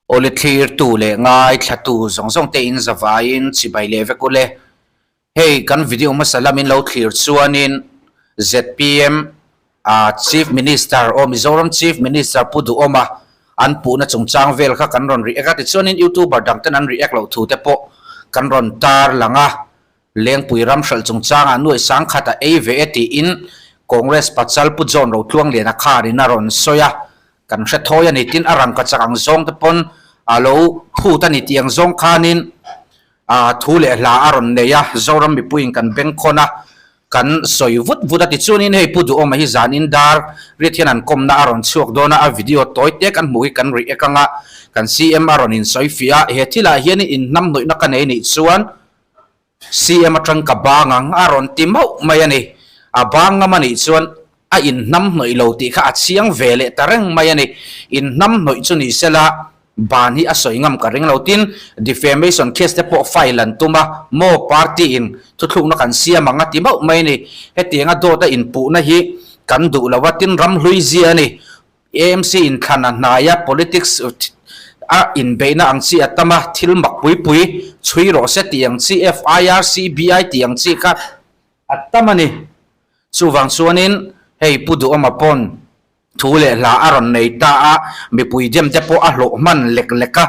Awle thlirtu leh ngaithlatu zawng zawng te in zavaiin chibai leh vek ule. Hei kan video hmasa lamin lo thlir chuanin zpm ah Chief Minister aw Mizoram Chief Minister Pu Duhawma an puhna chungchang vel kha kan rawn react a tichuanin youtuber dang ten an react loh thu te pawh kan rawn tar lang a. Lengpui ram hralh chungchangah nuaih sangkhat a ei ve e tiin Congress pachal Pu John Rotluangliana kharin a rawn sawi a, kan hre thawi a ni tin a rangka chak ang zawng te pawn a lo phut a ni tih ang zawng khanin a thu leh hla a rawn nei a, Zoram mipuiin kan bengkhawn a, kan sawi vut vut a tichuanin hei Pu Duhawma hi zanin dar riat hian an kawmna a rawn chhuak dawn a, a video tawi te kan hmuh hi kan react anga kan CM a rawn insawi fiah a, he thilah hianin inhnamhnawihna ka nei nih chuan CM atang ka bang ang a rawn ti mauh mai a ni. A bang ngam a nih chuan a inhnamhnawih lo tih kha a chiang ve leh ta reng mai a ni. Inhnamhnawih chu ni sela ban hi a sawi ngam ka ring lo. Tin, defamation case te pawh file an tum a, maw party in thuthlukna kan siam ang a ti mauh mai a ni. Hetianga dawt a inpuhna hi kan duh lo a, tin ramhlui zia a ni. AMC inthlan a hnai a, politics a inbeihna ang chi a tam a, thil mak pui pui chhui rawh se tih ang chi, FIR, CBI tih ang chi kha a tam a ni. Chuvang chuanin hei Pu Duhawma pawn thu leh hla a rawn nei ta a, mipui dem te pawh a hlawh hman lek lek a,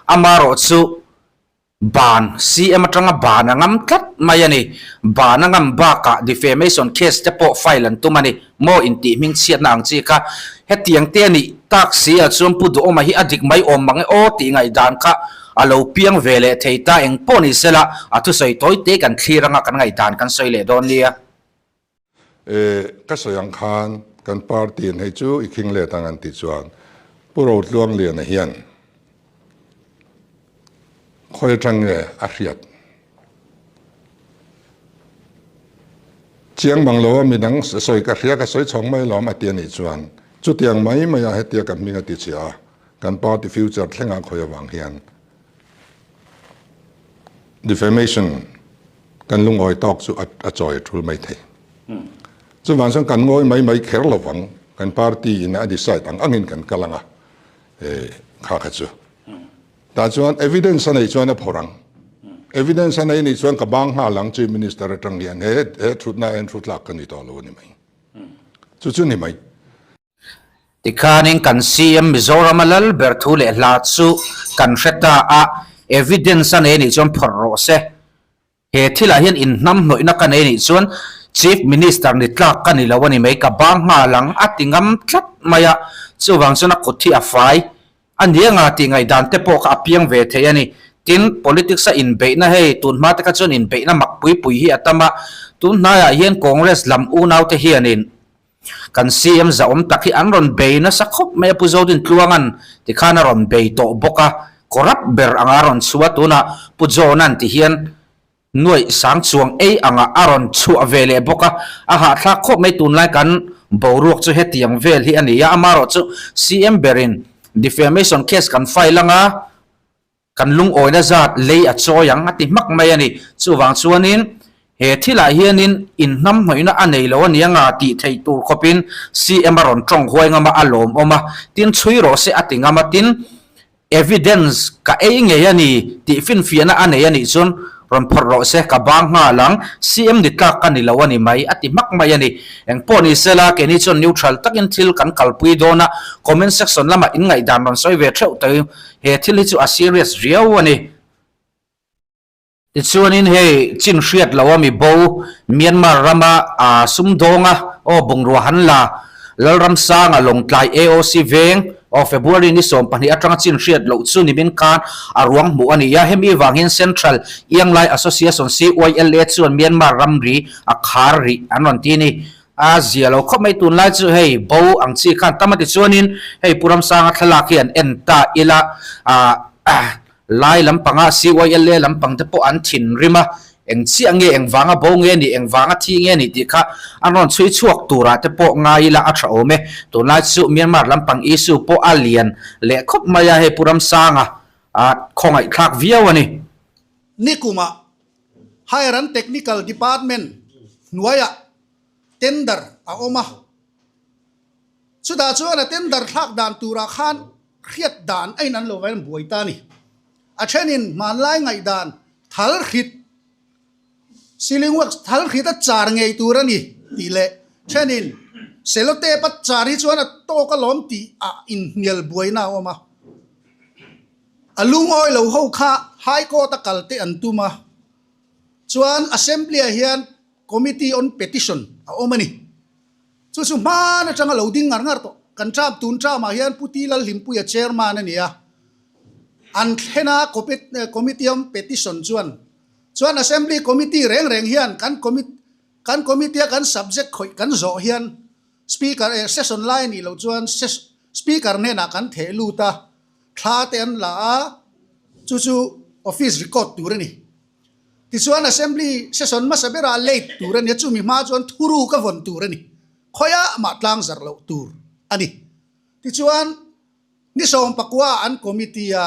amarawh chu Ban, CM atanga ban a ngam tlat mai a ni. Ban a ngam bakah defamation case te pawh file an tum a ni. Maw intih hming chhiatna ang chi kha. Hetiang te a nih tak si ah chuan Pu Duhawma hi a dik mai awm mang e aw tih ngaihdan kha a lo piang ve leh thei ta eng pawh ni sela a thusawi tawi te kan thlir anga kan ngaihdan kan sawi leh dawn nia. E, ka sawi ang khan kan party in hei chu i khing let ang an tih chuan Pu Rotluangliana hian khawi atang nge a hriat chiang mang lo a midang sawi ka hria ka sawi chhawng mai lawm a ti a nih chuan chutiang mai mai a hetia ka hming a ti chhia a kan party future thlengah khawi avang hian Defamation kan lungawi tawk chu a chawi a tul mai thei. Chuvang chuan kan ngawi mai mai kher lovang, kan party in a decide ang angin kan kal anga kha kha chu. Tah chuan evidence a neih chuan a phawrh ang. Evidence a nei nih chuan ka bang nghal ang Chief Minister atang hian he he thutna ah hian thu tlak ka ni tawh lo a ni mai. Chu chu ni mai. Tikhanin kan CM Mizorama lal ber thu leh hla chu kan hre ta a, evidence a nei nih chuan phawrh rawh se. He thilah hian inhnamhnawihna ka nei nih chuan Chief Minister ni tlak ka ni lo a ni mai, ka bang nghal ang a ti ngam tlat mai a, chuvang chuan a kut hi a fai a ni anga tih ngaihdan te pawh kha a piang ve thei a ni. Tin, politics a inbeihna hei tun hma te kha chuan inbeihna mak pui pui hi a tam a, tun hnaiah hian Congress lam unaute hianin Kan CM zahawm tak hi an rawn bei nasa khawp mai a, Pu Zodin Tluanga'n tikhan a rawn bei tawh bawk a, corrupt ber anga a rawn chhuah a, tunah Pu John-a'n ti hian nuaih sang chuang ei anga a rawn chhuah ve leh bawk a, a hahthlak khawp mai tunlai kan boruak chu hetiang vel hi a ni a, amaherawhchu CM berin defamation case kan file anga, Kan lungawina zat lei a chawi ang a ti hmak mai a ni. Chuvang chuanin he thilah hianin inhnamhnawihna a nei lo a nia nga tih theih tur khawpin CM a rawn tawng huai ngam a, a lawmawm a, tin chhui rawh se a ti ngam a, tin evidence ka ei ngei a ni tih finfiahna a nei a nih chuan Rawn phawrh rawh se, ka bang nghal ang, CM ni tlak ka ni lo a ni mai, a ti hmak mai a ni. Eng pawh ni sela, keini chuan neutral takin thil kan kalpui dawn a, comment section lamah in ngaihdan rawn sawi ve theuh tawh i, he thil hi chu a serious riau a ni. Tichuanin hei chin hriat lo a mi bo, Myanmar rama aa sumdawnga aw bungrua han la, Lalramsanga Lawngtlai AOC veng aw February ni 12 atanga chin hriat loh chu nimin khan a ruang hmuh a ni a, hemi vang hian Central Ianglai Association, CYLA, chuan Myanmar ramri a khar rih an rawn ti a ni. A zia lo khawp mai tunlai chu hei bo ang chi khan tam a ti chuanin hei Pu Ramsanga thlalak hi an en ta ila ah Lai lampanga CYLA lampang te pawh an thinrim a, eng chiah nge, eng vanga bo nge nih, eng vanga thi nge nih tih kha an rawn chhui chhuak turah te pawh ngai ila a tha awm e. Tunlai chu Myanmar lampang issue pawh a lian leh khawp mai a, hei Pu Ramsanga a khawngaihthlak viau a ni. Nikumah Higher and Technical Department hnuaiah tender a awm a, chutah chuan a tender thlak dan turah khan. hriat dan a in an lo vain buai ta a ni. A thenin hmanlai ngaihdan thal hrit, sealing wax thal hrit a char ngei tur a ni tih leh thenin cellotape a char hi chuan a tawk alawm tih ah inhnial buaina a awm a. A lungawi lo ho kha High Court a kal te an tum a, chuan Assembly ah hian Committee on Petition a awm a ni. Chu chu hman atanga lo ding ngar ngar tawh. Kan term tun term ah hian Pu Ti Lalhlimpuia Chairman a ni a, an thlen a Committee on Petition chuan chuan Assembly Committee reng reng hian kan kan Committee a kan subject khawih kan zawh hian Speaker eh session lai a nih loh chuan Speaker hnenah kan theh lut a, thla te an la a, chu chu office record tur a ni. Tichuan Assembly session hmasa berah late tur a ni a, chumi hma chuan thuruk a vawn tur a ni. Khawiah mah tlang zarh loh tur a ni. Tichuan ni sawmpakua an committee a,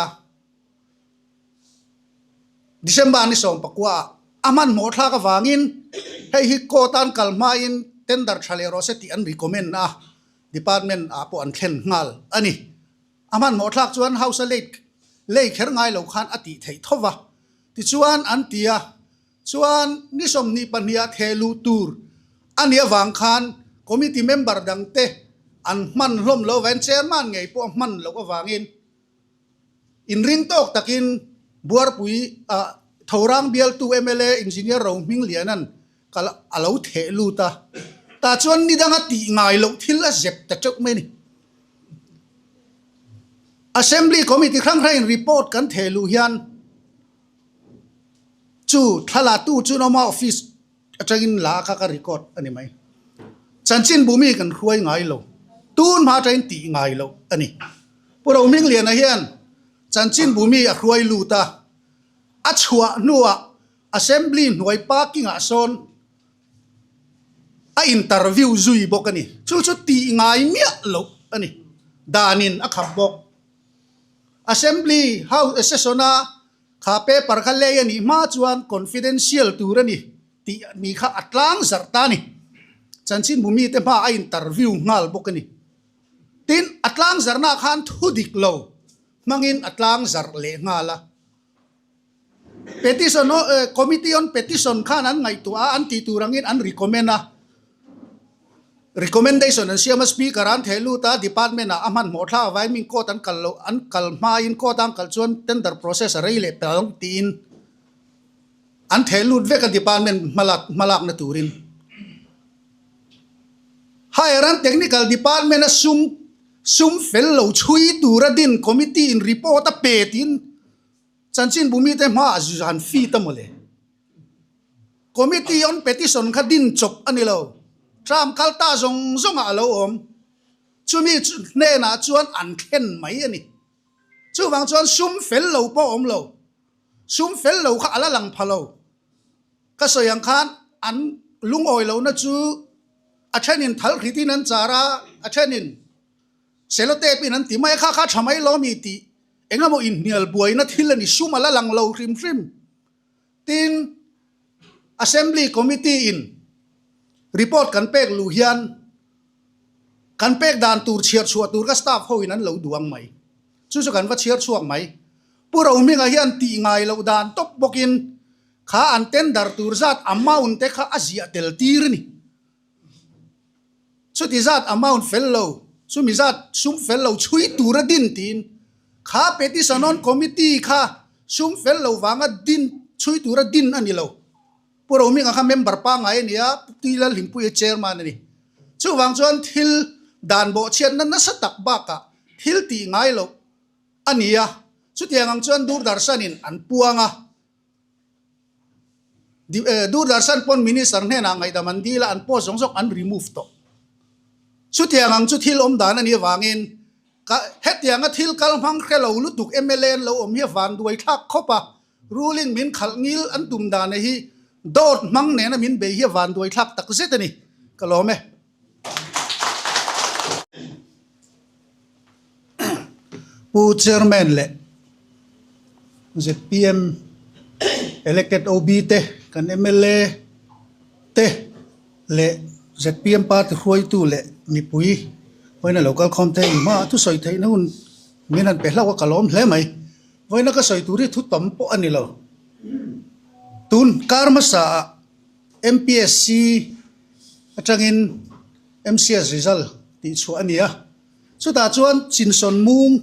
December ni sawmpakua ah a hmanhmawh thlak avangin hei hi court an kal hmain tender tha leh rawh se tih an recommend a, department ah pawh an thlen nghal a ni. A hmanhmawh thlak chuan House a late lei kher ngai lo khan a tih theih tho va. Tichuan an ti a, chuan ni 22 ah theh luh tur a nih avang khan committee member dangte an hman hlawm lo avangin chairman ngei pawh a hman loh avangin inring tawk takin Buarpui ah Thorang bialtu mla Engineer Rohmingliana'n kal a lo theh lut a, tah chuan ni danga tih ngai loh thil a zep ta teuh mai a ni. Assembly Committee hrang hrangin report kan theh luh hian chu thla tu chu Noma office atangin la kha ka record a ni mai. Chanchinbu mi kan hruai ngai lo, tun hma atangin tih ngai loh a ni. Pu Rohmingliana hian chanchinbu mi a hruai lut a, a chhuah hnuah Assembly hnuai parking ah sawn a interview zui bawk a ni. Chu chu tih ngai miah loh a ni. Danin a khap bawk. Assembly house session a kha paper kha lei a nih hma chuan confidential tur a ni tih ni kha a tlang zarh ta a ni. Chanchinbu mite hma a interview nghal bawk a ni. Tin, a tlang zarhna khan thu dik lo hmangin a tlang zarh leh nghal a. Petition Committee on Petition khan an ngaihtuah a, an tih tur angin an recommend a, recommendation an siam a, Speaker an theh lut a, Department ah a hmanhmawh thlak avangin min court an kal loh, an kal hmain court a an kal chuan tender process a rei leh pel ang tiin an theh lut vek a Department hmalak hmalakna turin. Higher and Technical Department a sum sum fel lo chhui tura din committee in report a pe tiin Chanchinbu mite hmaah zan feet a mawle. Committee on Petition kha din chawp a ni lo. Term kal ta zawng zawngah a lo awm. Chumi hnenah chuan an thlen mai a ni. Chuvang chuan sum fel lo pawh a awm lo. Sum fel lo kha a la lang pha lo. Ka sawi ang khan an lungawi lohna chu a thenin thal hritin an char a, a thenin Sellotape in an ti mai a, kha kha tha mai lo mi tih engemaw inhnial buaina thil a ni sum a la lang lo hrim hrim. Tin, Assembly Committee in report kan pek luh hian kan pek dan tur chhiar chhuah tur ka staff ho in an lo duang mai. Chu chu kan va chhiar chhuak mai. Pu Rohminga hian tih ngai loh dan tawp bawkin kha an tender tur zat amount te kha a ziah tel tir a ni. Chuti zat amount fel lo, chumi zat sum fel lo chhui tura din tiin kha petition on committee kha sum fel lo vanga din chhui tura din a ni lo. Pu Rohminga kha member pangngai a ni a, Pu Tuilalhlimpuia chairman a ni. Chuvang chuan thil dan bawhchhiatna nasa tak bakah thil tih ngai loh a ni a, chutiang ang chuan Doordarshan-in an puang a. Doordarshan pawn Minister hnenah ngaihdam an dil a, an post zawng zawng an remove tawh. Chutiang ang chu thil awm dan a nih avangin ka hetianga thil kal hmang hre lo lutuk mla an lo awm hi a vanduai thlak khawp a, ruling min khalh ngil an tum dan hi dawt hmang nena min bei hi a vanduai thlak tak zet a ni. Ka lawm e. Pu Chairman leh zpm elected OB te, kan mla te leh zpm party hruaitu leh mipui pawhin a lo kalkhawm te in hmaah thusawi theihna hun. Min han pe hlauh a ka lawm hle mai. Vawiina ka sawi tur hi thu tam pawh a ni lo. Tun kar hmasa ah MPSC atangin MCS result tih chhuah a ni a. Chutah chuan Chinsawn mung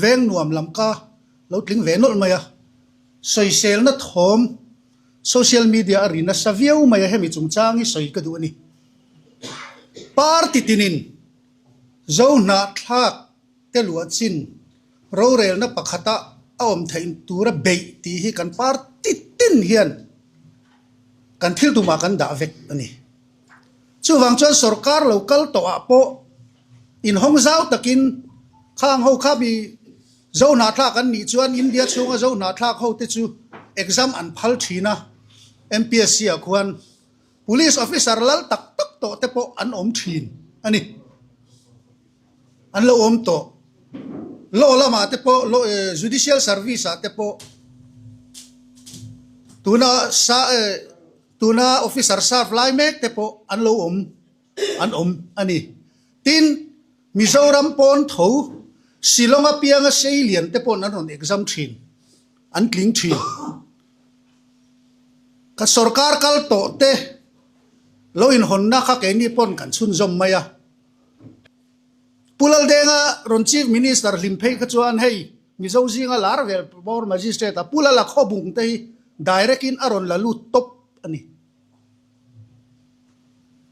veng nuam lam ka lo tling ve nawlh mai a. Sawiselna thawm social media a ri nasa viau mai a hemi chungchang hi sawi ka duh a ni. Party tinin Zohnahthlak te luah chin rorelna pakhata a awm theih tura beih tih hi kan party tin hian kan thil tumah kan dah vek a ni. Chuvang chuan sorkar lo kal tawhah pawh inhawng zau takin khang ho kha mi Zohnahthlak an nih chuan India chhunga Zohnahthlak ho te chu exam an phal thin a, MPSC ah khuan Police officer lal tak tak tawh te pawh an awm thin a ni. An lo awm tawh. Law lamah te pawh, law judicial service ah te pawh tuna sa tuna officer serve lai mek te pawh an lo awm an awm a ni. Tin, Mizoram pawn tho Shillong apianga Seilian te paw'n an rawn exam thin, an tling thin. Ka sorkar kal tawh te lo inhawnna kha keini pawn kan chhunzawm mai a. Pu Laldenga rawn Chief Minister hlim phei kha chuan hei Mizo zinga lar vel bawr Magistrate a Pu Lala Khawbung te hi direct in a rawn la lut tawp a ni.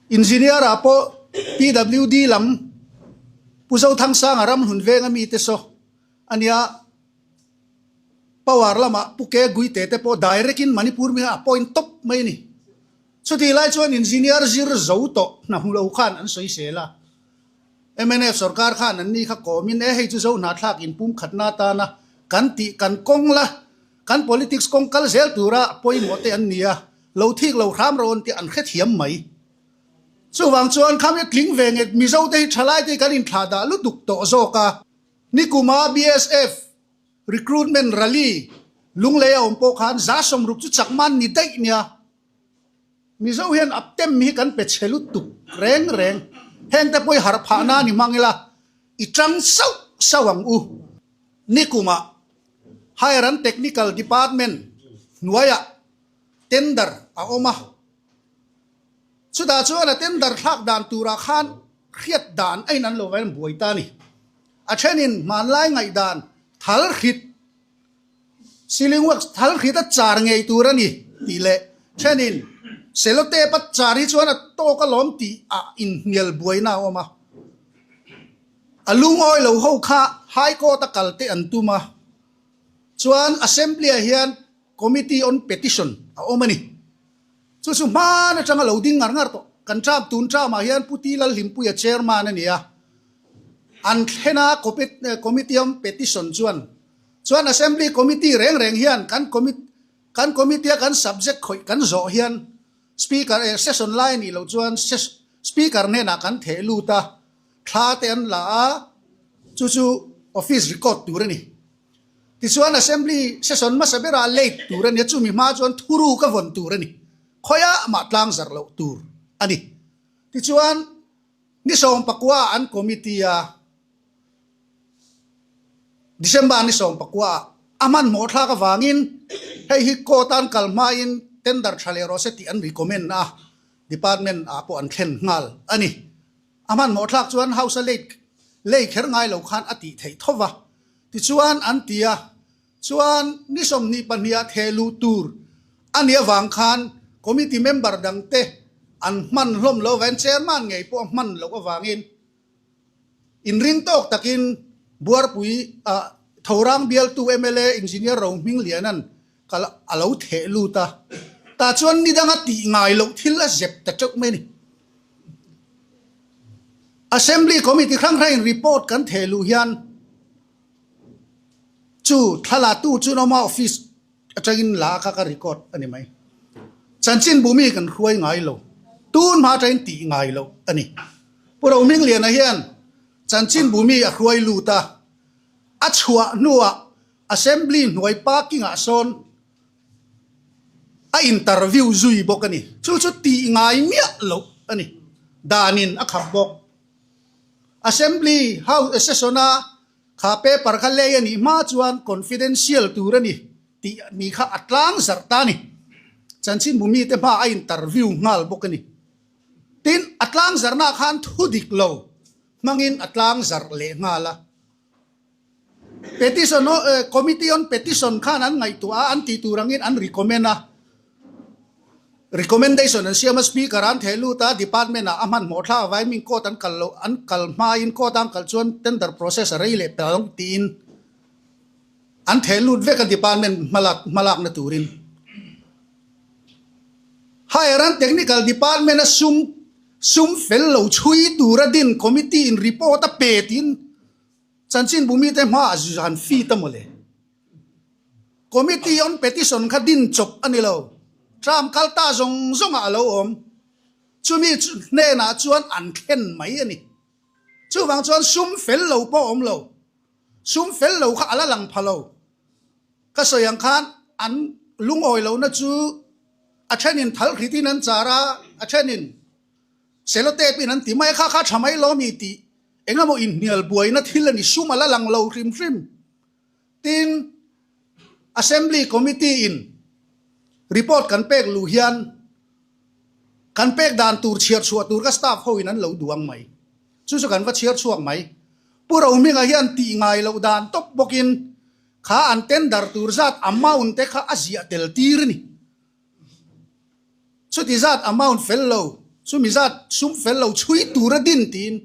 Engineer ah pawh PWD lam Pu Zothangsanga Ramhlun venga mite saw a nia. Power lamah Pu Ke Guite te pawh direct in Manipur mi a appoint tawp mai a ni. Chutih lai chuan engineer zir zo tawh hna hmu lo khan an sawi sel a. Mnf sorkar khan an ni kha kawmin e hei chu zo hnahthlak in pumkhatna atana kan tih kan kawng la kan politics kawng kal zel tura pawimawh te an ni a, lo thik lo hram rawh an tih an hrethiam mai. Chuvang chuan khami tling ve nge Mizo te hi thalai te hi kan inthlah dah lutuk tawh zawk a. Nikuma BSF Recruitment rally Lunglei a awm pawh khan 60 chu chak man ni daih nia. Mizo hian aptem hi kan pe chhe lutuk reng reng. Heng te pawh i harh phah na ni hmang ila i tang sauh sauh ang u. Nikuma Higher and Technical Department hnuaiah tender a awm a. Chutah chuan a tender thlak dan turah khan hriat dan a in an lo vain buai ta a ni. A thenin hmanlai ngaihdan thal hrit, ceiling wax thal hrit a char ngei tur a ni tih leh thenin cellotape a char hi chuan a tawk alawm tih ah inhnial buaina a awm a. A lungawi lo ho kha High Court a kal te an tum a, chuan Assembly ah hian Committee on Petition a awm a ni. Chu chu hman atanga lo ding ngar ngar tawh. Kan term tun term ah hian Pu T Lalhlimpuia chairman a ni a. An thlen a Committee on Petition chuan chuan Assembly Committee reng reng hian kan kan committee a kan subject khawih kan zawh hian Speaker eh session lai a nih loh chuan Speaker hnenah kan theh lut a, thla te an la a, chu chu office record tur a ni. Tichuan Assembly session hmasa berah late tur a ni a, chumi hma chuan thuru ka vawn tur a ni. Khawiah mah tlang zarh loh tur a ni. Tichuan ni 14 ah an committee a, December ni 14 ah a hmanhmawh thlak avangin hei hi court an kal hmain tender tha leh rawh se tih an recommend a, department ah pawh an thlen nghal a ni. A hmanhmawh thlak chuan House a late lei kher ngai lo khan a tih theih tho va. Tichuan an ti a, chuan ni 22 ah theh luh tur a nih avang khan committee member dangte an hman hlawm lo avangin chairman ngei pawh a hman loh avangin inring tawk takin Buarpui ah Thorang bialtu mla Engineer Rohmingliana'n kal a lo theh lut a, tah chuan ni danga tih ngai loh thil a zep ta teuh mai a ni. Assembly Committee hrang hrangin report kan theh luh hian chu thla tu chu an awm a, office atangin la a kha ka record a ni mai. Chanchinbu mi kan hruai ngai lo, tun hma atangin tih ngai loh a ni. Pu Rohmingliana hian chanchinbu mi a hruai lut a, a chhuah hnuah Assembly hnuai parking ah sawn a interview zui bawk a ni. Chu chu tih ngai miah loh a ni. Danin a khap bawk. Assembly house session a. Kha paper kha lei a nih hma chuan confidential tur a ni tih ni kha a tlang zarh ta a ni. Chanchinbu mite hma a interview nghal bawk a ni. Tin, a tlang zarhnaah khan thu dik lo hmangin a tlang zarh leh nghal a. Petition Committee on Petition khan an ngaihtuah a, an tih tur angin an recommend a. Recommendation an siam a, Speaker an theh lut a, Department ah a hmanhmawh thlak avangin min court an kal loh, an kal hmain court a an kal chuan tender process a rei leh pel ang tiin an theh lut vek a Department hmalak hmalakna turin. Higher and Technical Department a sum sum fel lo chhui tura din committee in report a pe tiin Chanchinbu mite hmaah han fit a mawle. Committee on Petition kha din chawp a ni lo. Term kal ta zawng zawngah a lo awm. Chumi hnenah chuan an thlen mai a ni. Chuvang chuan sum fel lo pawh a awm lo. Sum fel lo kha a la lang pha lo. Ka sawi ang khan an lungawi lohna chu a thenin thal hritin an char a, a thenin Sellotape in an ti mai a, kha kha tha mai lo mi tih engemaw inhnial buaina thil a ni sum a la lang lo hrim hrim. Tin, Assembly Committee in report kan pek luh hian kan pek dan tur chhiar chhuah tur ka staff ho in an lo duang mai. Chu chu kan va chhiar chhuak mai. Pu Rohminga hian tih ngai loh dan tawp bawkin kha an tender tur zat amount te kha a ziah tel tir a ni. Chuti zat amount fel lo, chumi zat sum fel lo chhui tura din tiin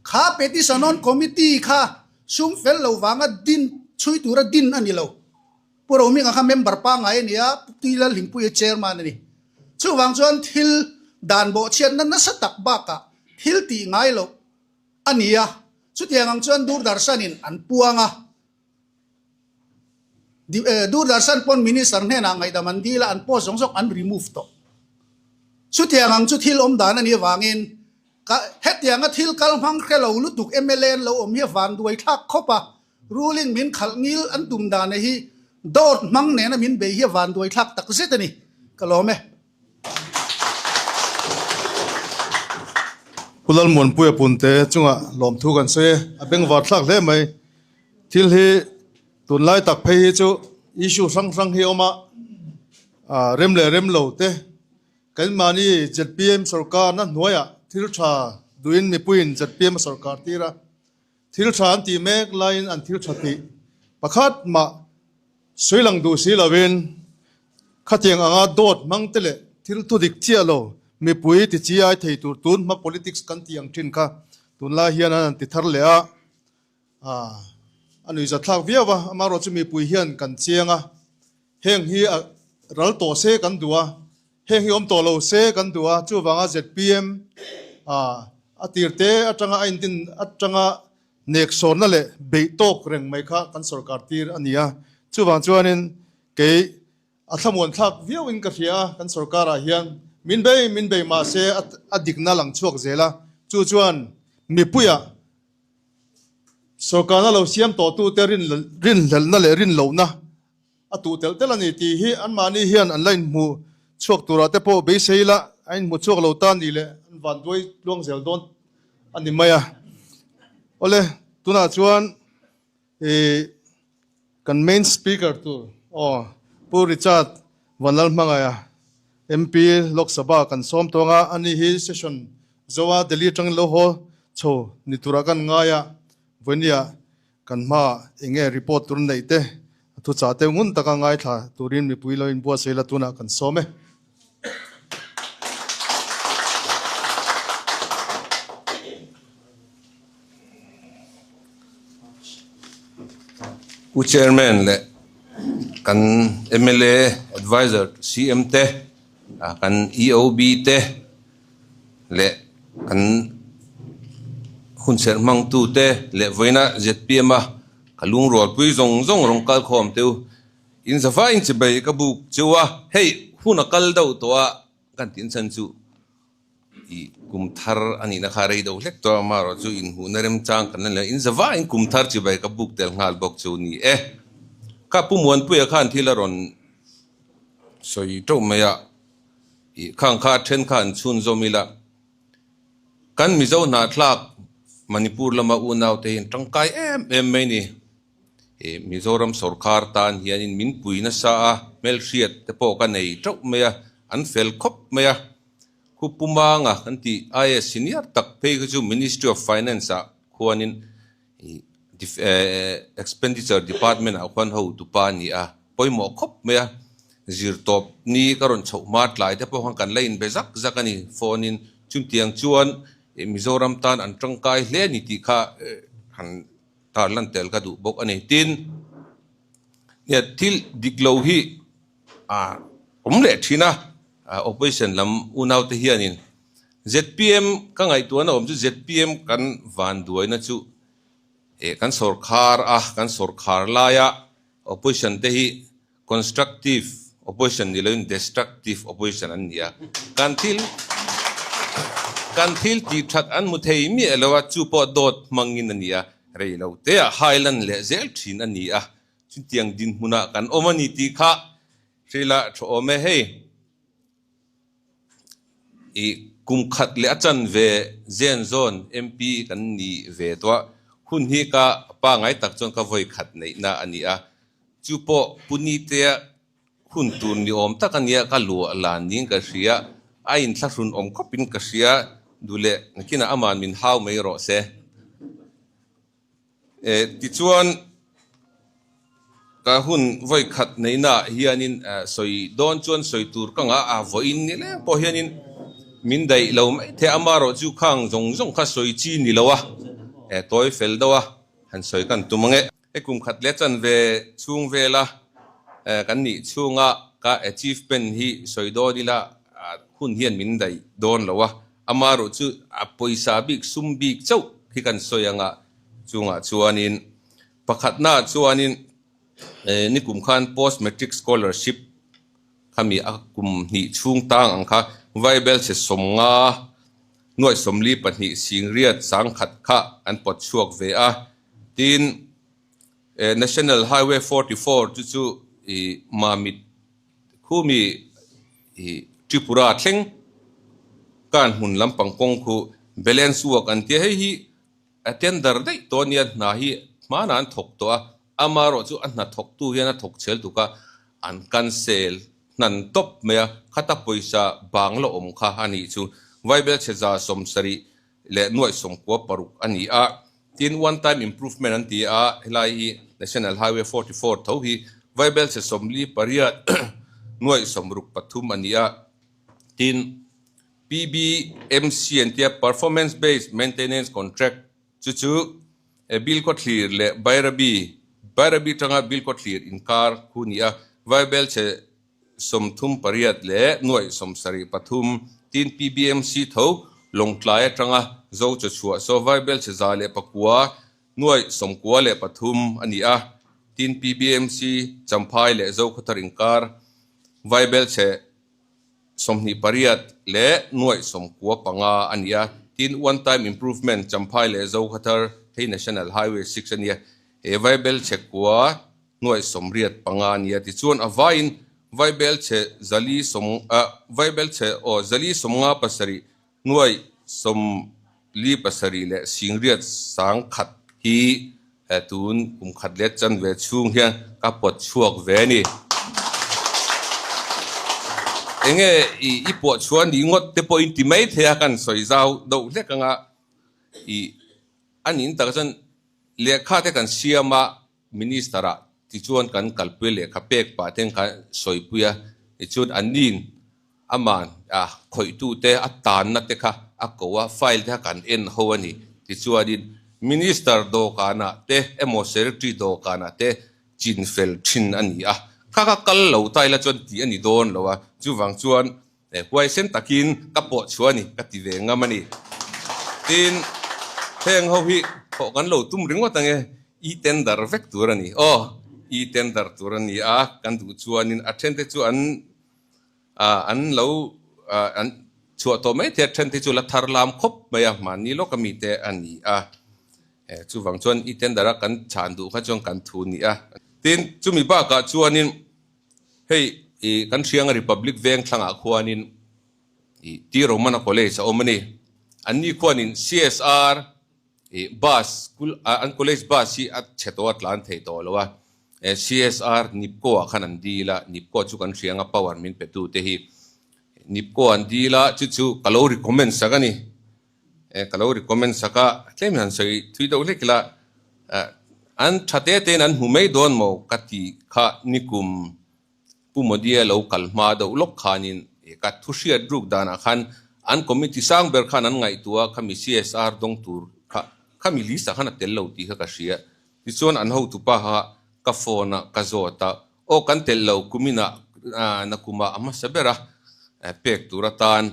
kha petition on committee kha sum fel lo vanga din chhui tura din a ni lo. Pu Rohminga kha member pangngai a ni a, Pu Tuilalhlimpuia chairman a ni. Chuvang chuan thil dan bawhchhiatna nasa tak bakah thil tih ngai loh a ni a, chutiang ang chuan Doordarshan-in an puang a. Doordarshan pawn Minister hnenah ngaihdam an dil a, an post zawng zawng an remove tawh. Chutiang ang chu thil awm dan a nih avangin ka hetianga thil kal hmang hre lo lutuk mla an lo awm hi a vanduai thlak khawp a, ruling min khalh ngil an tum dan hi dawt hmang nena min bei hi a vanduai thlak tak zet a ni. Ka lawm e. Pu Lalmuanpuia Punte chungah lawmthu kan sawi e, a bengvar thlak hle mai. Thil hi tunlai tak phei hi chu issue hrang hrang hi a awm a, rem leh rem lo te keimahni zpm sorkarna hnuaiah thil tha duhin mipuiin zpm a sorkar tir a, thil tha an tih mek laiin an thil tha tih pakhat mah sawi lang duh si lovin khatiang anga dawt hmang te leh thil thudik chiah lo mipui ti chi ai thei tur tun hma politics kan tih ang thin kha tunlai hian an han ti thar leh a. A nuihzat thlak viau a, amaherawh chu mipui hian kan chiang a, heng hi a ral tawh se kan duh a, heng hi awm tawh lo se kan duh a, chuvanga zpm a tir te atanga a indin atanga nek sawnna leh beih tawk reng mai kha kan sorkar tir a ni a, chuvang chuanin kei a thlamuan thlak viauin ka hria a, kan sorkarah hian min bei min bei mahse a dikna lang chhuak zel a, chu chuan mipuiah Sorkarna lo siam tawhtute rinhlelhna leh rinlohna a tuh telh telh a ni tih hi anmahni hian an la inhmu chhuak turah te pawh beisei ila a inhmu chhuak lo ta ni leh an vanduai tluang zel dawn a ni mai a. Awle, tunah chuan ih kan main speaker tur aw Pu Richard Vanlalhmangaia MP Lok Sabha kan sawm tawng a, ani hi session Zoa Delhi atangin lo haw chho ni turah kan ngai a, vawinia kan hmaah eng nge report tur neih te a thuchah te ngun taka ngaithla turin mipui lo inbuatsaih la tunah kan sawm e. Pu Chairman leh kan mla Adviser CM te, kan EOB te, leh kan hunserh hmangtute leh vawiina zpm a ka lungrualpui zawng zawng rawn kal khawm teu in zavaiin chibai ka buk cheu a, hei hun a kal deuh tawh a kan tih chhan chu ih kum thar a nihna kha rei deuh hlek tawh a, amaherawh chu inhmuhna remchang kan la ni lo, in zavaiin kum thar chibai ka buk tel nghal bawk chu ni e. Kha Pu Muanpuia khan thil a rawn sawi teuh mai a. Ih khang kha then kha an chhunzawm ila, kan Mizo hnahthlak Manipur lama unau te hi an tangkai em em mai ni. Mizoram sawrkar tan hianin min pui nasa a, hmelhriat te pawh ka nei teuh mai a, an fel khawp mai a. Khu Pumanga kan tih IAS senior tak phei kha chu Ministry of Finance ah khuanin Expenditure Department ah khuan hotupa a ni a, pawimawh khawp mai a. Zirtawp ni ka rawn chhoh hma tlai te pawh khan kan la inbe zak zak a ni phone in. Chutiang chuan Mizoram tan an tangkai hle a ni tih kha han tarlan tel ka duh bawk a ni. Tin, thil dik lo hi a awm leh thin a, opposition lam unaute hianin zpm ka ngaihtuahna awm chu zpm kan vanduaina chu kan sawrkhar a, kan sawrkhar laia opposition te hi Constructive opposition ni loin destructive opposition an ni a. Kan thil kan thil tih that an hmu thei miah lo a, chu pawh dawt hmangin a ni a, rei lo te ah highland leh zel thin a ni a. Chutiang dinhmunah kan awm a ni tih kha hrilh a tha awm e. Hei i kum khat leh a chanve zen zawn MP kan ni ve tawh a, hun hi ka pangai tak chuan ka vawi khat neihna a ni a. Chu pawh Punitea hun tur ni awm tak a nia, ka luah lan niin ka hria, a inthlahrun awm khawpin ka hria, duh leh nakinah aman min hau mai rawh se. Tichuan, ka hun vawi khat neihnaah hianin sawi dawn chuan sawi tur ka ngah a, vawiin ni leng pawh hianin min daih lo mai thei a, amaherawh chu khang zawng zawng kha sawi chi ni lo a, tawi fel deuh a, han sawi kan tum ang e. He kum khat leh chanve chhung vela kan nih chhunga ka achievement hi sawi dawn ila hun hian min daih dawn lo a, amaherawh chu a pawisa bik sum bik chauh hi kan sawi anga chungah chuanin pakhatnaah chuanin nikum khan post matric scholarship khami a kum hnih chhung tang ang kha Vaibelchhe 50 nuaih 42 singriat 10,000 kha an pawt chhuak ve a. Tin, National Highway 44 chu chu i Mamit khumi i Tripura thleng kan hmun lampang kawng khu balance work an tia. Hei hi a tender daih tawh a nia, hna hi hmanah an thawk tawh a, amaherawh chu a hna thawktu hian a thawk chhel tuk a, an cancel hnan tawp mai a, khata pawisa bang la awm kha a nih chu. Vaibelchhe 170 leh 96 a ni a, tin one time improvement an ti a, helai hi National Highway 44 tho hi Vaibelchhe 48 63 a ni a, tin PBMC an tia Performance Based Maintenance Contract chu chu Bilkhawthlir leh Bairabi, Bairabi tanga Bilkhawthlir inkar khu ni a, Vaibelchhe 38 leh 73, tin PBMC tho Lawngtlai atanga Zo chawchhuah saw Vaibelchhe 109 93 a ni a, tin PBMC Champhai leh Zokhawthar inkar Vaibelchhe 28 leh 95 a ni a, tin One Time Improvement Champhai leh Zokhawthar hei National Highway 6 a ni a, he Vaibelchhe kua 85 a nia. Tichuan a vaiin Vaibelchhe 400 ah Vaibelchhe aw 457 47 leh 800 hi tun kum khat leh chanve chhung hian ka pawt chhuak ve a ni. Enge i pawh chhuah ni ngawt te pawhin ti mai thei a kan sawi zau deuh hlek anga i a nin tak chuan lehkha te kan siam a Minister ah tichuan kan kalpui lehkha pek pah ten kha sawipui a, tichuan an nin aman a khawihtu te a tanna te kha a ko a, file te kha kan en ho a ni. Tichuanin Minister dawhkanah te emaw Secretary dawhkanah te chinfel thin a ni a, kha kha kal lo ta ila chuan tih a ni dawn lo a, chuvang chuan Huaisen takin ka pawh chhuah a ni, ka ti ve ngam a ni. Tin, heng ho hi thawh kan lo tum ringawt ang e, e-tender vek tur a ni. Aw, e-tender tur a ni a, kan duh chuanin a thente chu an an lo an chhuah tawh mai thei a, thente chu la thar lam khawp mai a, mahni lawka mite a ni a. Chuvang chuan e-tender a kan chhan duh kha chuan kan thu ni a. Tin, chumi bakah chuanin Hei i kan hrianga Republic veng thlangah khuanin i T Romana College a awm a ni. Anni khuanin CSR Ih bus school an college bus hi a chhe tawh a tlan thei tawh lo a, CSR Nipco ah khan an dil a, Nipco chu kan hria anga power min pe tu te hi Nipco an dil a, chu chu ka lo recommend sak a ni. Ka lo recommend sak a, tlem hian sawi thui deuh hlek ila an tha te te in an hmu mai dawn maw ka ti kha nikum Pu Modi-a lo kal hma deuh lawk khanin ka thu hriat ruk danah khan an committee sang ber khan an ngaihtuah a, khami CSR dawng tur kha khami list ah khan a tel lo tih kha ka hria. Tichuan an hotupa kha ka phone a ka zawt a, aw kan telh lo kuminah nakumah a hmasa ber a pek tur atan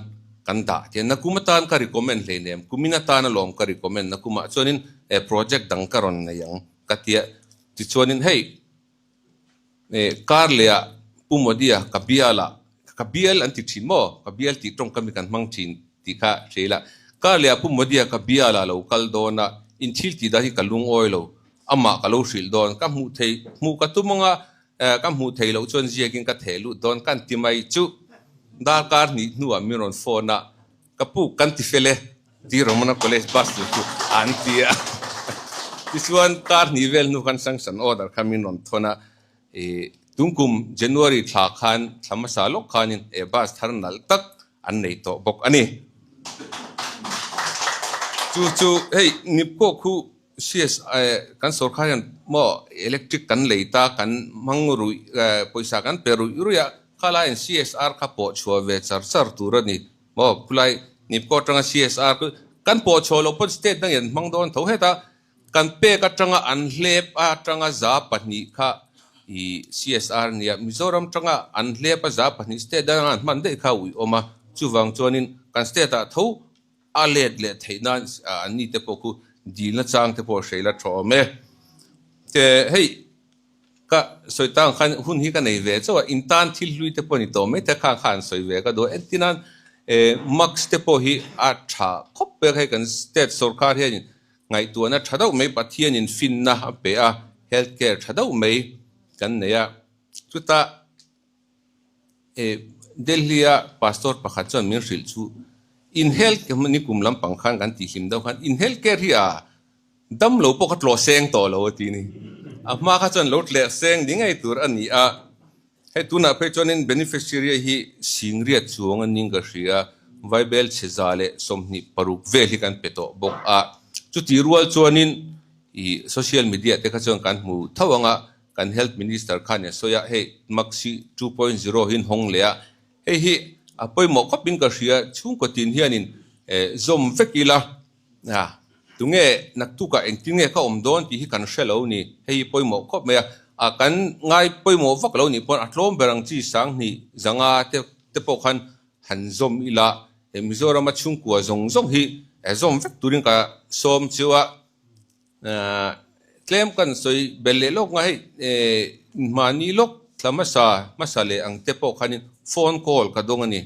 kan dah tia nakum atan ka recommend hleinem kumin atan alawm ka recommend nakumah chuanin project dang ka rawn nei ang ka tia. Tichuanin hei Kar leh ah Pu Modi-a ka bial ah, ka bial an ti thin maw? Ka bial tih tawngkam hi kan hmang thin tih kha hre ila. Kar leh ah Pu Modi-a ka bial ah lo kal dawn a, in thil tih dan hi ka lungawi lo, amah ka lo hrilh dawn, ka hmuh thei, hmuh ka tum anga ka hmuh thei loh chuan ziakin ka theh lut dawn kan ti mai chu darkar hnih hnuah min rawn phone a, Ka pu kan ti fel e. Ti Romana College bus tur chu an ti a. Tichuan kar hnih vel hnu khan sanction order kha min rawn thawn a, ih tunkum January thla khan thla hmasa lawk khanin he bus thar nalh tak an nei tawh bawk a ni. Chu chu hei Nipco khu CS kan sorkar hian maw electric kan lei ta kan hmang ruih pawisa kan pe ruih ruih a, khalaiin CSR kha pawh chhuah ve char char tur a ni. Maw khulai Nipco atanga CSR chu kan pawh chhuah loh pawn state dangin an hmang dawn tho heta kan pek atanga an hlep atanga 2% kha ih CSR nia Mizoram atanga an hlep a 2% state danga an hman daih kha a uih awm a chuvang chuanin kan state ah tho a let leh theih nan an ni te pawh khu dilna chang te pawh hreila tha awm e. Te hei. Ka sawi tang khan hun hi ka nei ve chauh a, in tan thil hlui te pawh ni tawh mai te kha khan sawi ve ka duh a. Entir nan mask te pawh hi a tha khawp pek hei kan state sorkar hian ngaihtuahna tha deuh mai Pathianin finna a pe a, health care tha deuh mai kan nei a. Chutah Delhi-a pastor pakhat chuan min hrilh chu in health care nikum lampang khan kan tihhlim deuh khan in health care hi a Dam lo pawh kha tlawh seng tawh lo a ti ni. A hma kha chuan lo tleh seng ni ngei tur a ni a. Hei tunah phei chuanin beneficiary hi singriat chuang a ning ka hria. Vaibel chhe 126 vel hi kan pe tawh bawk a. Chuti rual chuanin ih social media te kha chuan kan hmu tho ang a, kan health minister khan a sawi a, hei Maxi 2.0 hi an hawng leh a. Hei hi a pawimawh khawpin ka hria, chhungkaw tin hianin zawm vek ila. A, tunge naktukah engtin nge ka awm dawn tih hi kan hre lo ni, hei hi pawimawh khawp mai a, a kan ngai pawimawh vak lo nih pawn a tlawm ber ang chi 2000 zanga te te pawh khan han zawm ila, he Mizorama chhungkua zawng zawng hi zawm vek turin ka sawm chiu a, tlem kan sawi belh leh lawk nga hei mahni lawk thla hmasa hmasa leh ang te pawh khanin phone call ka dawng a ni,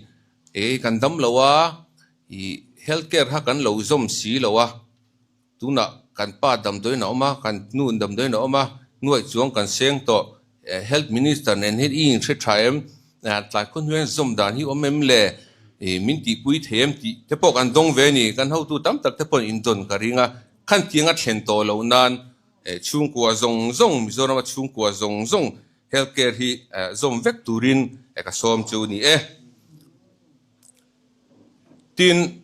ei kan dam lo a. Ih, health care kha kan lo zawm si lo a, tunah kan pa damdawiin a awm a, kan nu damdawiin a awm a, nuaih chuang kan seng tawh. Health minister nen hian i inhre tha em? Tlai khaw hnuaiin zawm dan hi awm em le? Ih, min tihpui thei em tih te pawh kan dawng ve a ni. Kan hotu tam tak te pawhin indawn ka ring a, khan tianga thlen tawh loh nan chhungkua zawng zawng, Mizorama chhungkua zawng zawng health care hi zawm vek turin ka sawm chu ni e. Tin,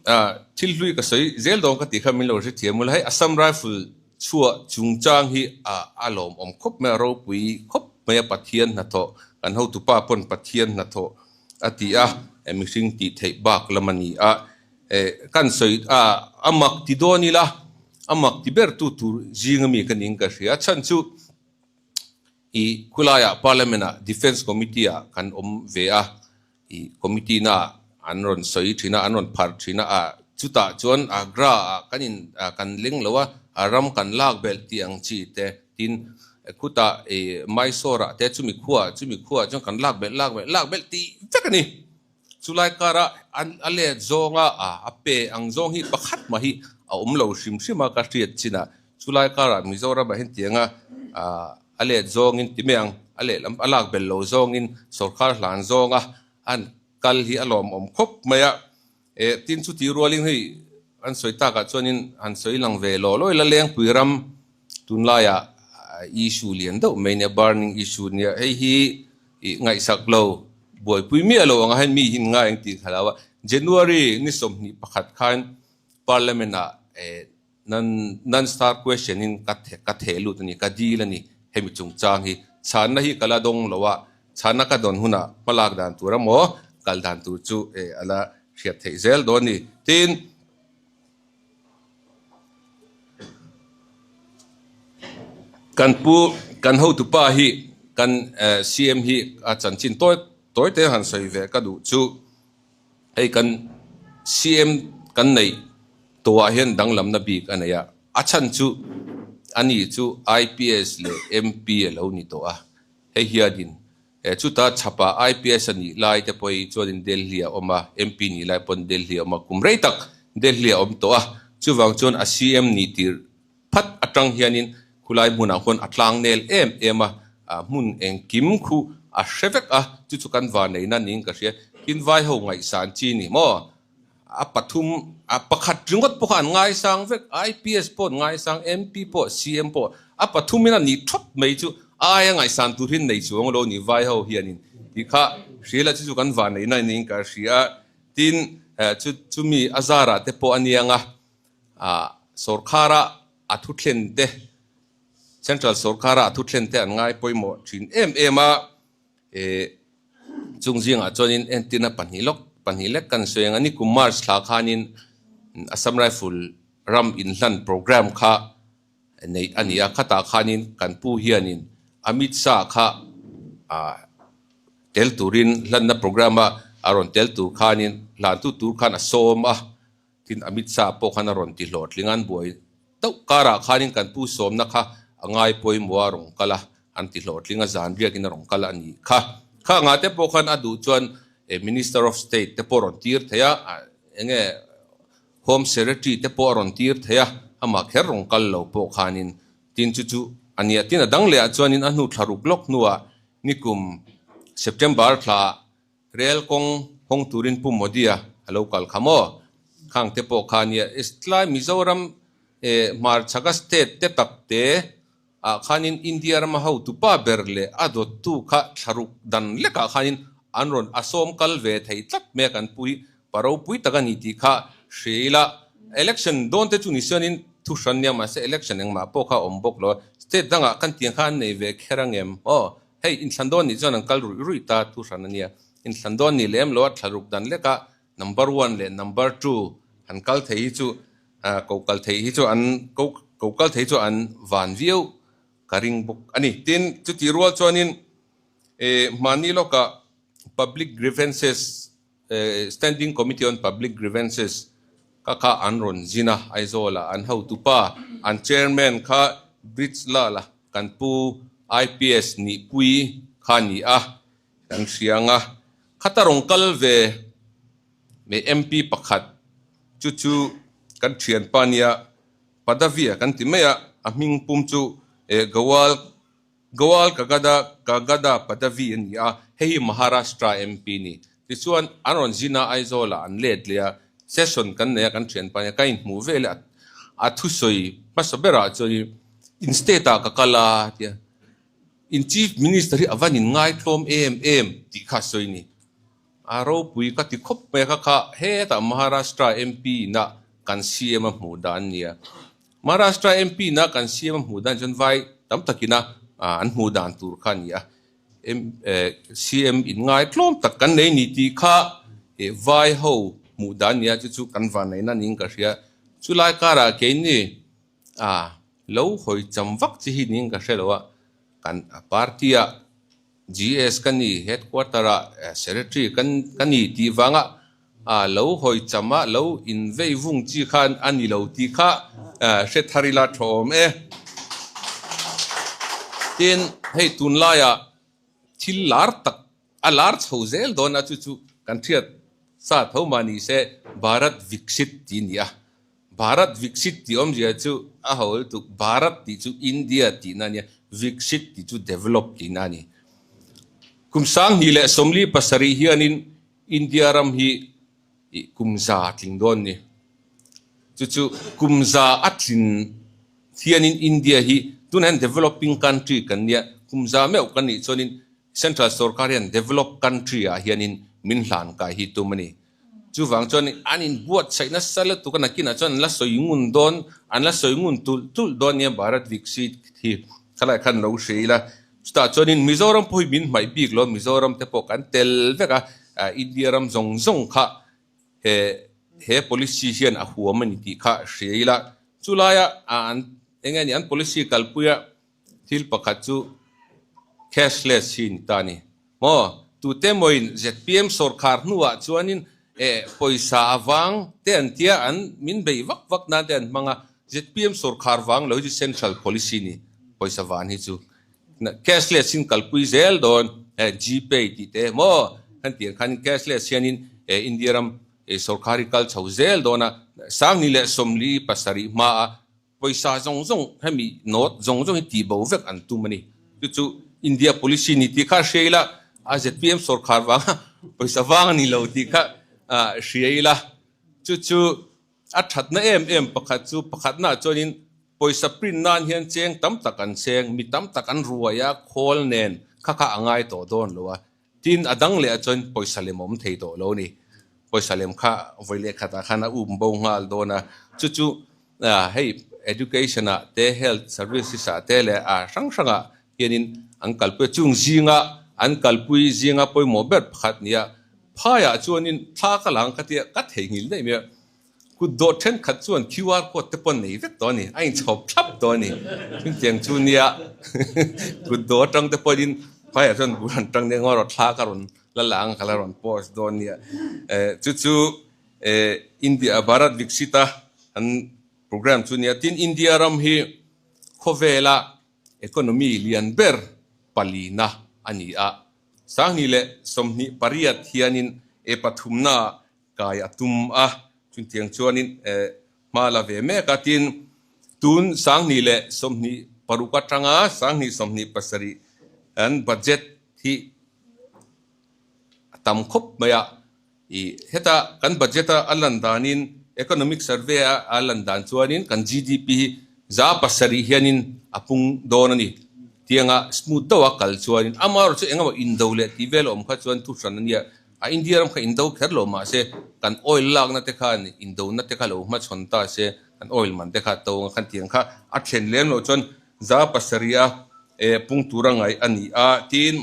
thil hlui ka sawi zel dawn ka tih kha min lo hrethiam ula, hei Assam Rifle chhuah chungchang hi a lawmawm khawp mai a, ropui khawp mai a, Pathian hnathawh, kan hotupa pawn Pathian hnathawh a ti a, mihring tih theih bak lam a ni a, kan sawi a, a mak ti dawn ila, a mak ti ber tu tur zing ami ka ning ka hria, chhan chu i khulaiah Parliament ah Defence Committee ah kan awm ve a, I committee na an rawn sawi thin a, an rawn pharh thin a, ah chutah chuan Agra ah kan in kan leng lo a, a ram kan lak belh tih ang chi te, tin khutah i Mysore ah te chumi khua chumi khua chuan kan lak belh lak belh lak belh tih vek a ni. Chulai kara an a let zawnga a pe ang zawng hi pakhat mah hi a awm lo hrim hrim a ka hriat chinah Chulai karah Mizoramah hian tianga a let zawngin ti mai ang, a lehlam a lak bel lo zawngin sorkar hlan zawnga an kal hi a lawmawm khawp mai a. Tin chutih rualin hei an sawi takah chuanin han sawi lang ve law law ila Lengpui ram tunlaiah issue lian deuh mai nia burning issue nia hei hi ih ngaihsak lo buaipui miah lo anga hian mi hi ngai ang tih ka hlau a January ni 21 khan Parliament ah eh Nan nan star question in ka ka theh lut a ni, ka dil a ni hemi chungchang hi. Chhanna hi ka la dawng lo a, chhanna ka dawn hunah hmalak dan tur emaw kal dan tur chu eh a la hriat theih zel dawn a ni. Tin, kan pu kan hotupa hi kan CM hi a chanchin tawi tawi te han sawi ve ka duh chu. Hei kan CM kan neih tawhah hian danglamna bik a nei a, a chhan chu ani chu IPS leh MP a lo ni tawh a, hei hianin chuta chhapah IPS a nih lai te pawh hi chuanin Delhi a awm a, MP nih lai pawn Delhi a awm a, kum rei tak Delhi a awm tawh a, chuvang chuan a CM nih tirh Phat atang hianin khulai hmunah khuan a tlang nel em em a, hmun engkim khu a hre vek a, chu chu kan va neihna niin ka hria. Tin vai ho ngaihsan chi ni maw? A pathum, a pakhat ringawt pawh kha an ngaisang vek, IPS pawh an ngaisang, MP pawh, CM pawh, a pathumin a nih thawt mai chu a aia ngaihsan tur hi nei chuang lo ni vai ho hianin tih kha hria la, chu chu kan va neihna niin ka hria. Tin, chu chumi a zarah te pawh a niang a. Sawrkhara a thuthlen te, Central sawrkhara a thuthlen te an ngai pawimawh thin em em a, chung zingah chuanin entirna pahnih lawk pahnih lek kan sawi ang a, nikum March thla khanin Assam Rifle ram inhlan programme kha neih a ni a, khatah khanin kan pu hianin Amit Shah kha tel turin hlanna programme a a rawn tel tur khanin hlantu tur khan a sawm a. Tin, Amit Shah pawh khan a rawn ti hlawhtling a, an buai deuh karah khanin kan pu sawmna kha a ngai pawimawh a rawn kal a, an ti hlawhtling a, zan riakin a rawn kal a nih kha. Kha angah te pawh khan a duh chuan Minister of State te pawh a rawn tir thei a, enge Home Secretary te pawh a rawn tir thei a, amah kher rawn kal lo pawh khanin tin chu chu a nia. Tin, a dang lehah chuanin a hnu thla ruk lawk hnuah nikum September thla Rel kawng hawng turin Pu Modi-a a lo kal kha maw? Khang te pawh kha nia. Tlai Mizoram eh hmarchhaka state te tak te ah khanin India rama hotupa ber leh a dawttu kha thlaruk dan lekah khanin an rawn a sawm kal ve thei tlat mai a kan pu hi pa ropui tak a ni tih kha hria ila. Election dawn te chu ni sianin thu hran nia mahse election engmah pawh kha a awm bawk lo a. State dangah kan tiang kha an nei ve kher angem aw? Hei, inthlan dawn nih chuan an kal ruih ruih ta thu hran a nia. Inthlan dawn nih lem lo a thlaruk dan lekah number one leh number two han kal thei hi chu ko kal thei hi chu an ko ko kal thei chu an van viau ka ring bawk a ni. Tin, chutih rual chuanin eh hmani lawkah public grievances Standing Committee on Public Grievances ka kha an rawn zin a, Aizawl-ah an hotupa, an chairman kha Bridge Lal-a kan pu IPS Nihpui kha a ni a, kan hria ang a. Khata rawn kal ve mai MP pakhat chu chu kan thianpa nia Padavia kan ti mai a, a hming pum chu Gawal Gowal Kagada Kagada Padavi a ni a, hei hi Maharashtra MP a ni. Tichuan, an rawn zin a, Aizawl-ah an let leh a, session kan nei a, kan thianpa nia ka inhmuh vel a, a thusawi hmasa berah chuan in state-ah ka kal a tia, in Chief Minister hi a van inngaithlawm em em tih kha a sawi a ni. A ropui ka ti khawp mai a, kha kha hetah Maharashtra MP ina kan CM a hmuh dan a nia. Maharashtra MP ina kan CM a hmuh dan chuan vai tam takina an hmuh dan tur kha a ni a. CM in ngai tlawm tak kan nei ni tih kha vai ho hmuh dan a ni a, chu chu kan vanneihna niin ka hria. Chulai karah keini lo hawi cham vak chi hi niin ka hre lo a, kan party ah GS ka ni, headquarter ah secretary ka ni tih vanga lo hawi cham a, lo invei vung chi khan a ni lo tih kha hre thar ila tha awm e. Tin, hei tunlaiah thil lar tak a lar chho zel dawn a, chu chu kan hriat sa tho mah ni se Bharat Viksit tih a ni a. Bharat Viksit tih awmzia chu a ho lutuk, Bharat tih chu India tihna a nia, Viksit tih chu develop tihna a ni. Kum 2027 hianin India ram hi kum za tling dawn ni. Chu chu kum za a tlin hianin India hi tunah hian developing country kan nia, kum za meuh kan nih chuanin central sorkar hian developed country ah hianin min hlan kai hi tum a ni. Chuvang chuan an inbuatsaih nasa lutuk a, nakinah chuan an la sawi ngun dawn, an la sawi ngun tulh tulh dawn nia Bharat Viksit hi khalai khan lo hre ila. Chutah chuanin Mizoram pawh hi min hmaih bik lo, Mizoram te pawh kan tel vek a, India ram zawng zawng kha he he policy hian a huam a ni tih kha hria ila. Chulaia an eng nge ni an policy kalpuia Thil pakhat chu cashless hi ni ta a ni. Maw? Tute mawiin zpm sawrkhar hnuah chuanin eh pawisa avang te an tia an min beih vak vak nan te an hmang a, zpm sawrkhar vang lo hi chu central policy ni pawisa van hi chu cashless in kalpui zel dawn eh gpay tih te maw kan tih ang khanin cashless hianin eh India ram eh sawrkhar hi kal chho zel dawn a, Sangni leh 47 hmaa Pawisa zawng zawng hemi note zawng zawng hi tih bo vek an tum a ni. Chu chu India policy ni tih kha hria ila, a zpm sawrkhar vanga pawisa vang a ni lo tih kha hria ila. Chu chu a thatna em em pakhat chu pakhatnaah chuanin pawisa print nan hian cheng tam tak an cheng, mi tam tak an ruai a, khawl nen kha kha a ngai tawh dawn lo a. Tin, a dang leh ah chuan pawisa lem a awm thei tawh lo a ni. Pawisa lem kha vawi leh khatah khan a um bo nghal dawn a. Chu chu hei education ah te, health services ah te leh a hrang hrangah hianin an kalpui a. Chung zinga an kalpui zinga pawimawh ber pakhat nia phaiah chuanin thla ka lang ka tia ka theihnghilh daih mai a. Kut dawh thenkhat chuan QR code te pawh nei vek tawh a ni, a inchhawp thlap tawh a ni. Chutiang chu nia kut dawh atang te pawhin phaiah chuan bul an tang nia ngaw thla ka rawn la la ang ka la rawn post dawn nia. Chu chu India Bharat Viksit a an program chu nia. Tin India ram hi khawvela economy lian ber palina a ni a. 2028 hianin e pathumna Kai a tum a, chutiang chuanin hma la ve mek a, tin tun 2026 atanga 2027 an budget hi a tam khawp mai a, ih heta kan budget a a lan danin economic survey a a lan dan chuanin kan GDP hi 7% hianin a pung dawn a ni. Tianga smooth deuha kal chuanin amaherawhchu engemaw indo leh tih vel a awm kha chuan thuhran a nia. A India ram kha indo kher lo mah se, kan oil lakna te khan indona te kha lo hmachhawn ta se, kan oil man te kha to ang khan tiang kha a thlen lem loh chuan 7% a pung tura ngaih a ni a. Tin,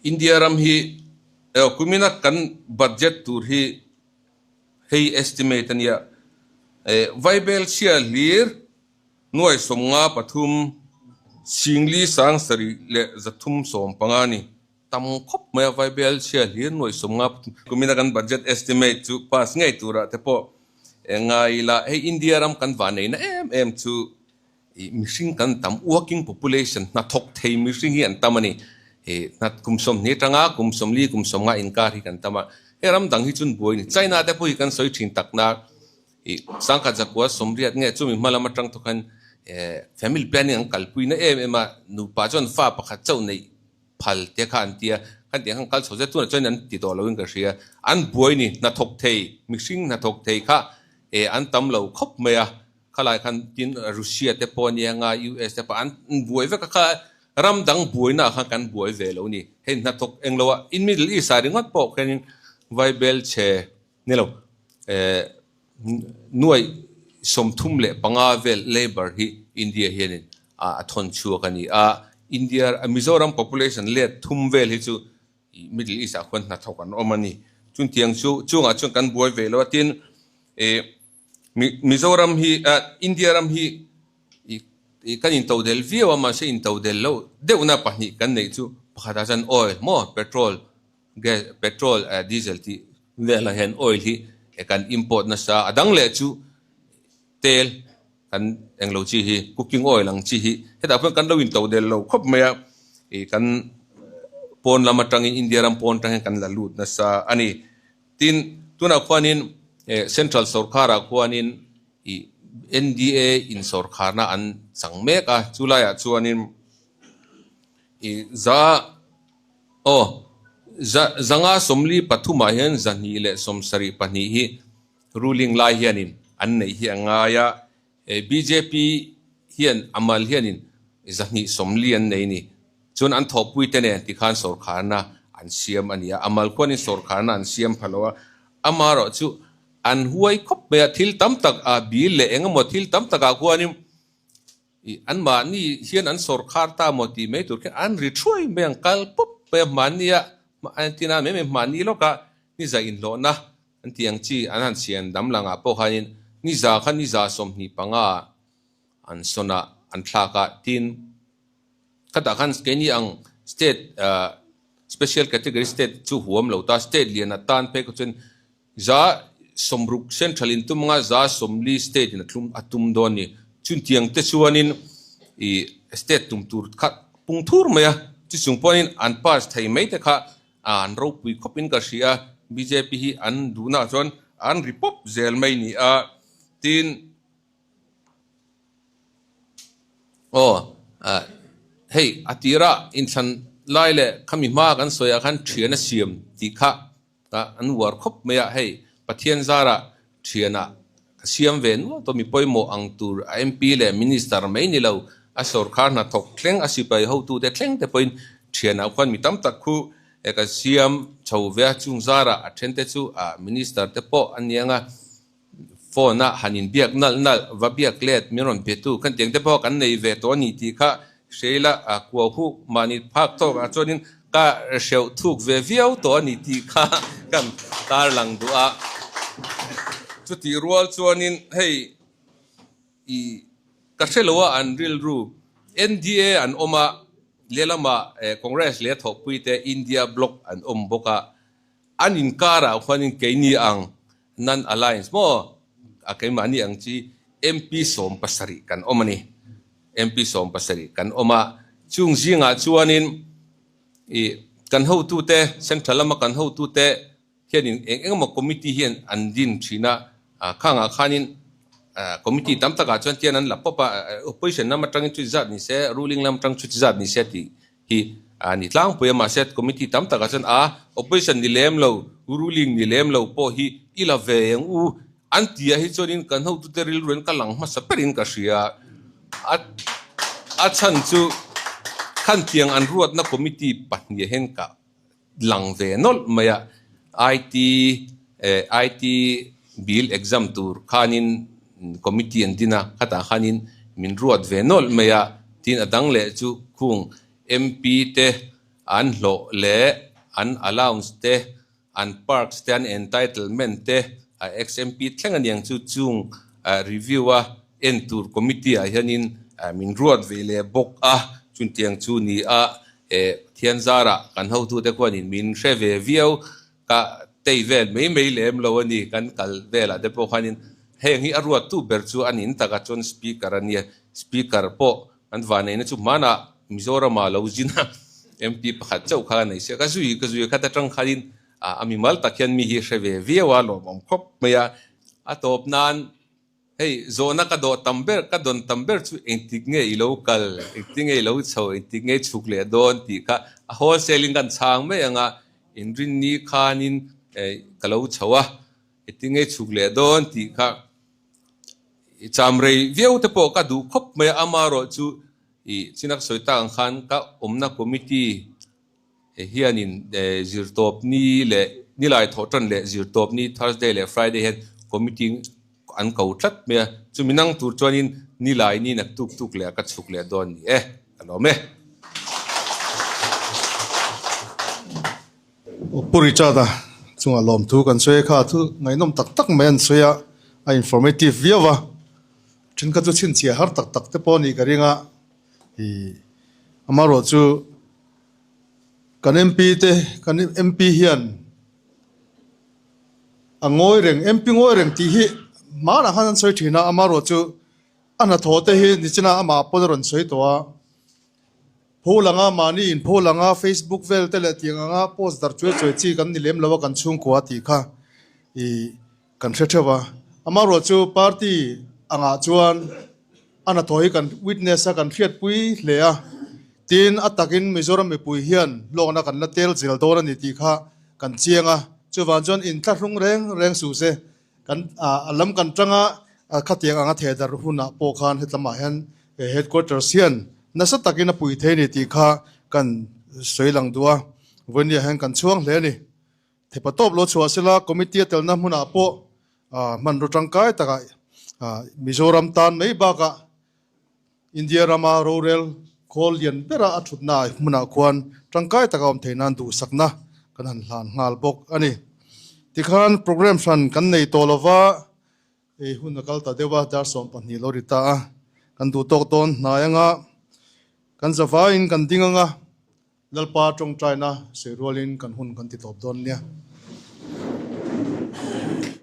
India ram hi kumina kan budget tur hi hei estimate a nia, Vaibel chhia hlir 53, 7,315 a ni. Tam khawp mai a, Vaibel chhia hlir 53. Kumina kan budget estimate chu pass ngei turah te pawh ngai ila, hei India ram kan vanneihna em em chu mihring kan tam, working population, hnathawk thei mihring hi an tam a ni. Hna kum 20 atanga kum 40, kum 50 inkar hi kan tam a, hei ram dang hi chun buai a ni. China te pawh hi kan sawi thin takna. I sangkhat zakua 80 nge chumi hma lam atang thawk khan family planning an kalpui na em em a, nupa chuan fa pakhat chauh neih phal te kha an ti a, khan tiang khan kal chho zet tunah chuan an ti tawh loin ka hria, an buai ni hnathawk thei mihring hnathawk thei kha an tam lo khawp mai a, khalai khan tin Russia te pawh ania nga US te pawh an buai vek a kha ram dang buaina ah khan kan buai ve lo ni, hei hnathawk englo ah in Middle East ah ringawt pawh khianin Vaibel chhe Ni lo, 35,000 vel labour hi India hianin a thawn chhuak a ni a. India, Mizoram population let thum vel hi chu Middle East ah khuan hnathawk an awm a ni. Chutiang chu chungah chuan kan buai ve lo a, tin Mizoram hi, India ram hi kan intodel viau a, mahse intodel loh deuhna pahnih kan neih chu pakhatah chuan oil maw, petrol, Gas, petrol, diesel tih velah hian oil hi kan import nasa a, a dang leh chu tel kan englo chi hi cooking oil ang chi hi hetah pawh kan lo in to del lo khawp mai a, ih kan pawn lam atangin India ram pawn atang hian kan la lut nasa a ni. Tin, tunah khuanin central sorkarah khuanin ih NDA in sorkarna an chang mek a, chulaiah chuanin ih za. Aw, za, 143 ah hian 272 hi. Ruling lai hianin an neih hi a ngai a, bjp hian a mal hianin 240 an nei ni. Chuan an thawhpuite nen tikhan sawrkharna an siam a ni a, a mal khuanin sawrkharna an siam pha lo a, amaherawhchu an huai khawp mai a, thil tam tak a bil leh eng emaw thil tam takah khuanin Ih, anmahni hian an sawrkhar ta maw tih mai tur khian an ri thuai mai ang, kal pawp mai a hmannia an tina mai mai hmanni lawkah niza inhlawhna an tih ang chi an han chhian dam langah pawh khanin niza kha niza 25 an sawn a, an thlak a, tin khatah khan keini ang state special category state chu huam lo ta, state lian atan phei kha chuan 60% central in tum anga 40% state in a tlum a tum dawn ni. Chutiang te chuanin ih state tum tur kha pung thur mai a, chu chung pawhin an pass thei mai te kha an ropui khawp in ka hria a, bjp hi an duhna ah chuan an ri pawp zel mai ni a, tin aw hei a tirah inthlan lai leh khami hma kan sawi ah khan thian a siam tih kha Ka an uar khawp mai a, hei Pathian zarah thianah ka siam ve nual tawh mi pawimawh ang tur a MP leh Minister mai ni lo, a sawrkhar hnathawk thleng a sipai hotute thleng te pawhin thianah khuan mi tam tak khu ka siam chho ve a, chung zarah a thente chu a Minister te pawh a niang a. Phone a han inbiak nalh nalh, va biak let min rawn be tu khan tiang te pawh kan nei ve tawh a ni tih kha hreila a kuau huk mahni phak tawk ah chuanin ka hreuh thuk ve viau tawh a ni tih kha kan tarlang duh a. Chutih rual chuanin hei i ka hre lo a an rilru NDA an awm a, lehlamah Congress leh thawhpui te India bloc an awm bawk a, an inkarah khuanin keini ang Non Alliance maw? A keimahni ang chi MP 17 kan awm a ni. MP 17 kan awm a, chung zingah chuanin ih kan hotute, Central lama kan hotute hianin eng eng emaw committee hian an din thin a, khangah khanin committee tam takah chuan tian an la pawp a, opposition lam atangin chuti zat ni se, ruling lam atang chuti zat ni se tih hi a ni tlangpui a, mahse committee tam takah chuan a opposition ni lem lo, ruling ni lem lo pawh hi i la ve ang u an ti ah hi chuanin kan hotute rilru in ka lang hmasa berin ka hria a, a chhan chu khantiang an ruatna committee pahnih ah hian ka lang ve nawlh mai a, IT eh IT bill exam tur khanin committee an din a, khatah khanin min ruat ve nawlh mai a, tin a dang leh chu khung MP te an hlawh leh an allowance te, an perks te, an entitlement te a ex-MP thleng a niang chu chung review a en tur committee ah hianin min ruat ve leh bawk a, chutiang chu ni a Eh, Pathian zarah kan hotute khuanin min hre ve viau, ka tei vel mai mai lem lo a ni, kan kal velah te pawh khanin heng hi a ruattu ber chu a nin takah chuan Speaker a nia, Speaker pawh an vanneihna chu hmanah Mizorama lo zin a, MP pakhat chauh kha a nei sia, ka zui ka zui khat atang khanin a mimal tak hian mi hi hre ve viau a, lawmawm khawp mai a, a tawp nan. Hei, zawhna ka dawh tam ber, ka dawn tam ber chu engtik nge i lo kal, engtik nge i lo chho, engtik nge i chhuk leh dawn tih kha a wholesale in kan chhang mai ang a, inrinni khanin ka lo chho a, engtik nge i chhuk leh dawn tih kha i cham rei viau te pawh ka duh khawp mai a, amaherawhchu i chinak sawi tak ang khan ka awmna committee Hianin zirtawpni leh nilai thawhtan leh zirtawpni Thursday leh Friday hian committee an ko tlat mai a, chumi nang tur chuanin nilai ni nak tuk tuk leh ka chhuk leh dawn ni e, ka lawm e. Pu Richard-a chungah lawmthu kan sawi a, kha thu ngaihnawm tak tak mai an sawi a, a informative viau a, thenkhat chu chhinchhiah har tak tak te pawh a nih ka ring a, ih amaherawhchu Kan MP te, kan MP hian a ngawi reng, MP ngawi reng tih hi hmanah khan an sawi thin a, amaherawhchu a hnathawh te hi nichina amah pawn a rawn sawi tawh a, pho langa mahni inpho langa Facebook vel te leh tiang anga post darh chuai chuai chi kan ni lem lo a kan chhungkua tih kha ih Kan hre theuh a, amaherawhchu party angah chuan a hnathawh hi kan witness a kan hriatpui hle a, tin a takin Mizoram mipui hian hlawkna kan la tel zel dawn a ni tih kha kan chiang a, chuvang chuan inthlahrung reng reng suh se. Kan a lam kan tang a, khatiang anga theh darh hunah pawh khan hetlamah hian headquarters hian nasa takin a pui thei a ni tih kha kan sawi lang duh a, vawinia hian kan chhuang hle a ni. Thepa tawp lo chhuah sela committee a telna hmunah pawh hmanraw tangkai takah Mizoram tan mai bakah India rama rorel khawl lian bera a thutna hmunah khuan tangkai taka awm theih nan duhsakna kan han hlan nghal bawk a ni. Tikhan programme hran kan nei tawh lova, hei hun a kal ta deuh a, dar 12 lo ri ta a, kan duh tawk dawn hnai anga kan zavaiin kan ding anga Lalpa tawngtaina sawi rualin kan hun kan ti tawp dawn nia.